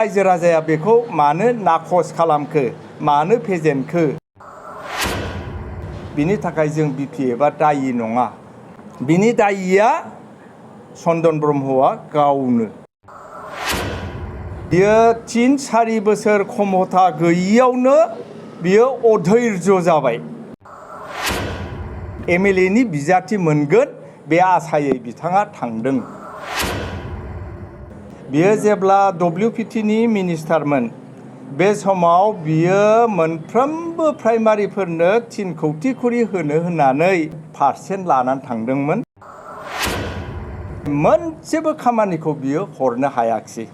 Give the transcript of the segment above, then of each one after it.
रायजो राजाया बेखौ मानो नाखस खालामखो, मानो फेजेनखो? बिनि थाखाय जों बिपिएफआ दायि नङा। बिनि दायिया चन्दन ब्रह्मआ गावनो। बियो 3-4 बोसोर क्षमता गैयियावनो बियो अधैर्य जाबाय। एमएलएनि बिजाथि मोनगोन बे आसायै बिथाङा थांदों। बियो जेब्ला डब्लिउपिटिनि मिनिस्टारमोन बे समाव बियो मोनफ्रोमबो प्राइमारिफोरनो 3 कौटि करि होनो होननानै पारसेन्ट लानानै थांदोंमोन। मोनसेबो खामानिखौ बियो हरनो हायाखिसै।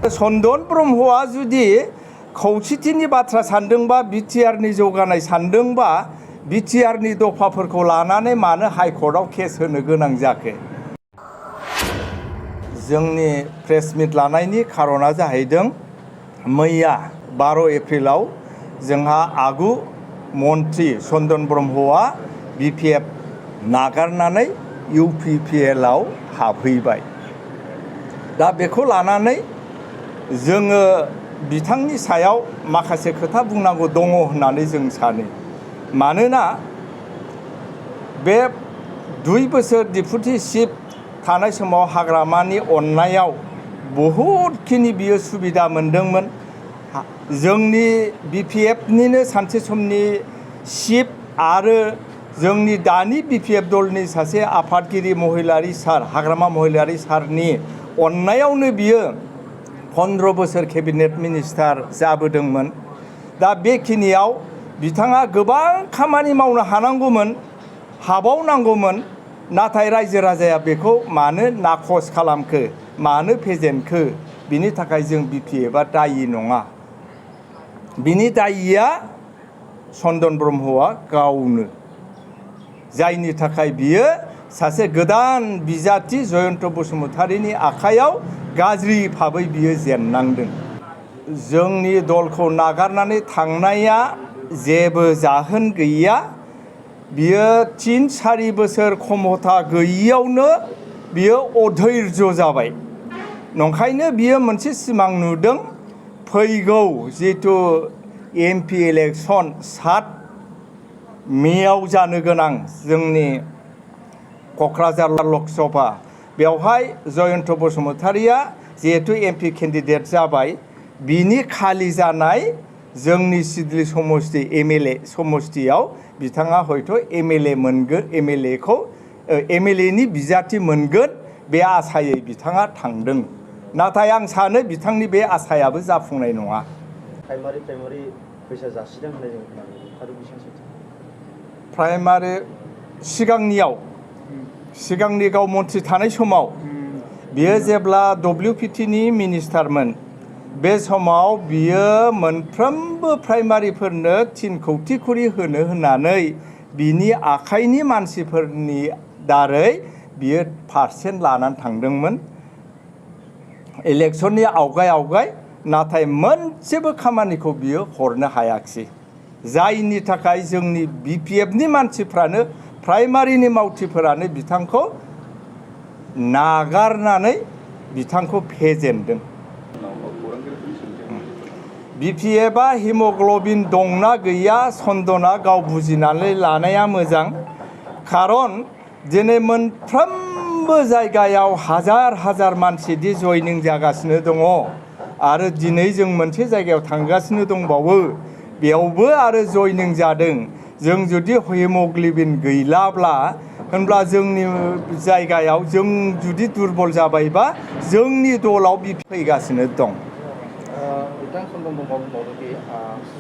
चन्दन ब्रह्मआ जुदि खौसेथिनि बाथ्रा सानदोंबा, बिटिआरनि जौगानाय सानदोंबा, बिटिआरनि दफाफोरखौ लानानै मानो हाइकर्टआव केस होनो गोनां जाखो? जोंनि प्रेस मिट लानायनि खारना जाहैदों मैया 12 एप्रिलाव जोंहा आगु मन्त्रि चन्दन ब्रह्मआ बिपिएफ नागारनानै इउपिपिएलआव हाबहैबाय। दा बेखौ लानानै जोङो बिथांनि सायाव माखासे खोथा बुंनांगौ दङ होननानै जों सानो। मानोना बे 2 बोसोर डिप्युटि चिफ थानाय समाव हाग्रामानि अननायाव बहुदखिनि बियो सुबिदा मोनदोंमोन। जोंनि बिपिएफनिनो सानसे समनि चिफ आरो जोंनि दानि बिपिएफ दलनि सासे आफादगिरि महिलारि सार, हाग्रामा महिलारि सारनि अननायावनो बियो 15 बोसोर केबिनेट मिनिस्टार जाबोदोंमोन। दा बेखिनियाव बिथाङा गोबां खामानि मावनो हानांगौमोन, हाबावनांगौमोन। नाथाय रायजो राजाया बेखौ मानो नाखस खालामखो, मानो फेजेनखो? बिनि थाखाय जों बिपिएफआ दायि नङा। बिनि दायिया चन्दन ब्रह्मआ गावनो। जायनि थाखाय बियो सासे गोदान बिजाथि जयन्त बसुमतारीनि आखायाव गाज्रि भाबै बियो जेननांदों। जोंनि दलखौ नागारनानै थांनाया जेबो जाहोन गैया। बियो 3-4 बोसोर क्षमता गैयियावनो बियो अधैर्य जाबाय। नंखायनो बियो मोनसे सिमां नुदों, फैगौ जिथु एमपि इलेक्सन 7 मेआव जानो गोनां जोंनि क'क्राझार लकसभा, बेवहाय जयन्त बसुमतारीया जिहेतु एमपि केन्डिडेट जाबाय, बिनि खालि जानाय जोंनि सिडली समस्ति एमएलए समस्तियाव बिथाङा हयथ' एमएलए मोनगोन, एमएलएनि बिजाथि मोनगोन बे आसायै बिथाङा थांदों। नाथाय आं सानो बिथांनि बे आसायाबो जाफुंनाय नङा। प्राइमारि फैसा जासिदों होननाय जों खोनादों आरो बेसेबां सैथो? प्राइमारि सिगांनि गाव मन्थ्रि थानाय समाव बियो जेब्ला डब्लिउपिटिनि मिनिस्टारमोन बे समाव बियो मोनफ्रोमबो प्राइमारिफोरनो 3 कौटि करि होनो होननानै बिनि आखाइनि मानसिफोरनि दारै बियो पारसेन्ट लानानै थांदोंमोन इलेक्सननि आवगाय। नाथाय मोनसेबो खामानिखौ बियो हरनो हायाखिसै। जायनि थाखाय जोंनि बिपिएफनि मानसिफ्रानो, प्राइमारिनि मावथिफोरानो बिथांखौ नागारनानै बिथांखौ फेजेनदों। बिपिएफआ हिमग्ल'बिन दंना गैया चन्दना गाव बुजिनानै लानाया मोजां। खारन दिनै मोनफ्रोमबो जायगायाव हाजार मानसिदि जयनिं जागासिनो दङ आरो दिनै जों मोनसे जायगायाव थांगासिनो दंबावो, बेयावबो आरो जयनिं जादों। जों जुदि हिमग्ल'बिन गैलाब्ला होनब्ला जोंनि जायगायाव जों जुदि दुरबल जाबायबा जोंनि दलाव फैगासिनो दं। बिथां चन्दन ब्रह्मआ बुंबावदोंदि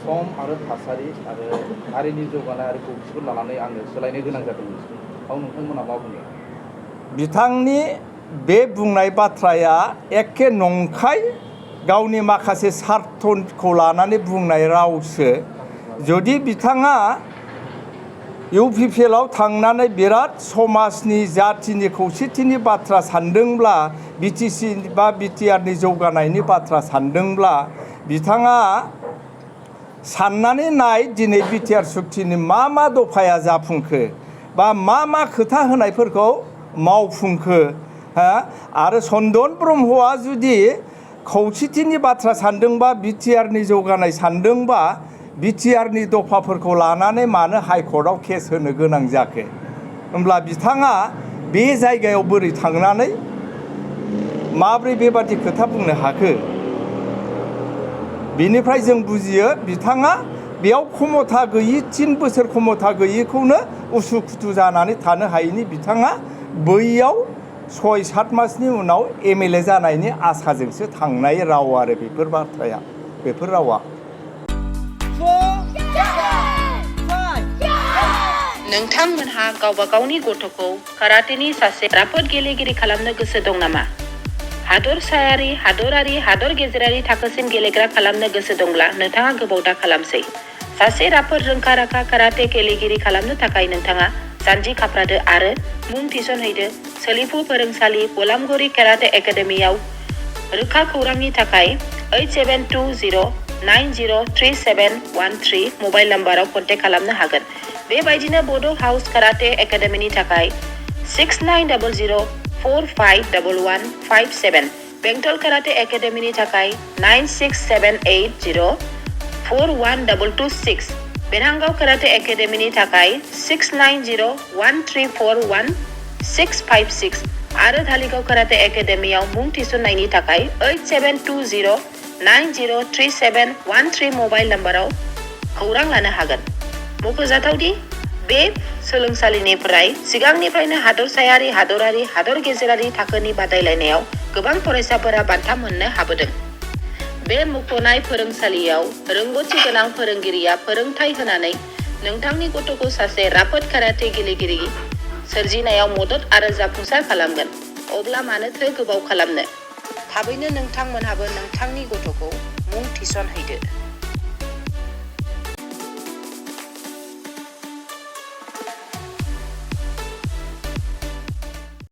सम आरो थासारि आरो हारिनि जौगानाय आरो खौसेथिखौ लानानै आङो सोलायनो गोनां जादोंमोन। नोंथांमोना मा बुङो? बिथांनि बे बुंनाय बाथ्राया एखे नंखाय, गावनि माखासे सार्थखौ लानानै बुंनाय रावसो। जुदि बिथाङा इउपिपिएलआव थांनानै बिराद समाजनि जाथिनि खौसेथिनि बाथ्रा सानदोंब्ला, बिटिसि बा बिटिआरनि जौगानायनि बाथ्रा सानदोंब्ला, बिथाङा साननानै नाय दिनै बिटिआर सुक्तिनि मा दफाया जाफुंखो बा मा खोथा होनायफोरखौ मावफुंखो। आरो चन्दन ब्रह्मआ जुदि खौसेथिनि बाथ्रा सानदोंबा बिटिआरनि जौगानाय सानदोंबा बिटिआरनि दफाफोरखौ लानानै मानो हाइकर्टआव केस होनो गोनां जाखो होमब्ला बिथाङा बे जायगायाव बोरै थांनानै माब्रै बेबादि खोथा बुंनो हाखो बेनिफ्राय जों बुजियो बिथाङा बेयाव क्षमता गैयि 3 बोसोर क्षमता गैयिखौनो उसुखुथु जानानै थानो हायैनि बिथाङा बैयाव 6-7 मासनि उनाव एमएलए जानायनि आसाजोंसो थांनाय राव आरो बेफोर बाथ्राया बेफोर रावा नोंथांमोनहा गावबा गावनि गथ'खौ काराटेनि सासे राफोद गेलेगिरि खालामनो गोसो दं नामा? हादरसायारि, हादरारि, हादर गेजेरारि थाखोसिम गेलेग्रा खालामनो गोसो दंब्ला नोंथाङा गोबाव दा खालामसै। सासे राफोद रोंखा-राखा काराटे गेलेगिरि खालामनो थाखाय नोंथाङा जानजि खाफ्रादो आरो मुं थिसनहैदो सोलिफु फोरोंसालि बलामगुरि काराटे एकाडेमियाव। रोखा खौरांनि थाखाय 8720903713 मबाइल नाम्बाराव कन्टेक्ट खालामनो हागोन। बेबायदिनो बड' हाउस काराटे एकाडेमिनि थाखाय 6900451157, बेंटल काराटे एकाडेमिनि थाखाय 9678041226, बेरहांगाव काराटे एकाडेमिनि थाखाय 6901341656 आरो धालिगाव काराटे एकाडेमियाव मुं थिसननायनि थाखाय 8720903713 मबाइल नाम्बाराव खौरां लानो हागोन। मख'जाथावदि बे सोलोंसालिनिफ्राय सिगांनिफ्रायनो हादरसायारि, हादरारि, हादर गेजेरारि थाखोनि बादायलायनायाव गोबां फरायसाफोरा बान्था मोननो हाबोदों। बे मुंख'नाय फोरोंसालियाव रोंग'थि गोनां फोरोंगिरिया फोरोंथाय होनानै नोंथांनि गथ'खौ सासे राफोद काराटे गेलेगिरि सोरजिनायाव मदद आरो जाफुंसार खालामगोन। अब्ला मानोथो गोबाव खालामनो? थाबैनो नोंथांमोनहाबो नोंथांनि गथ'खौ मुं थिसनहैदो।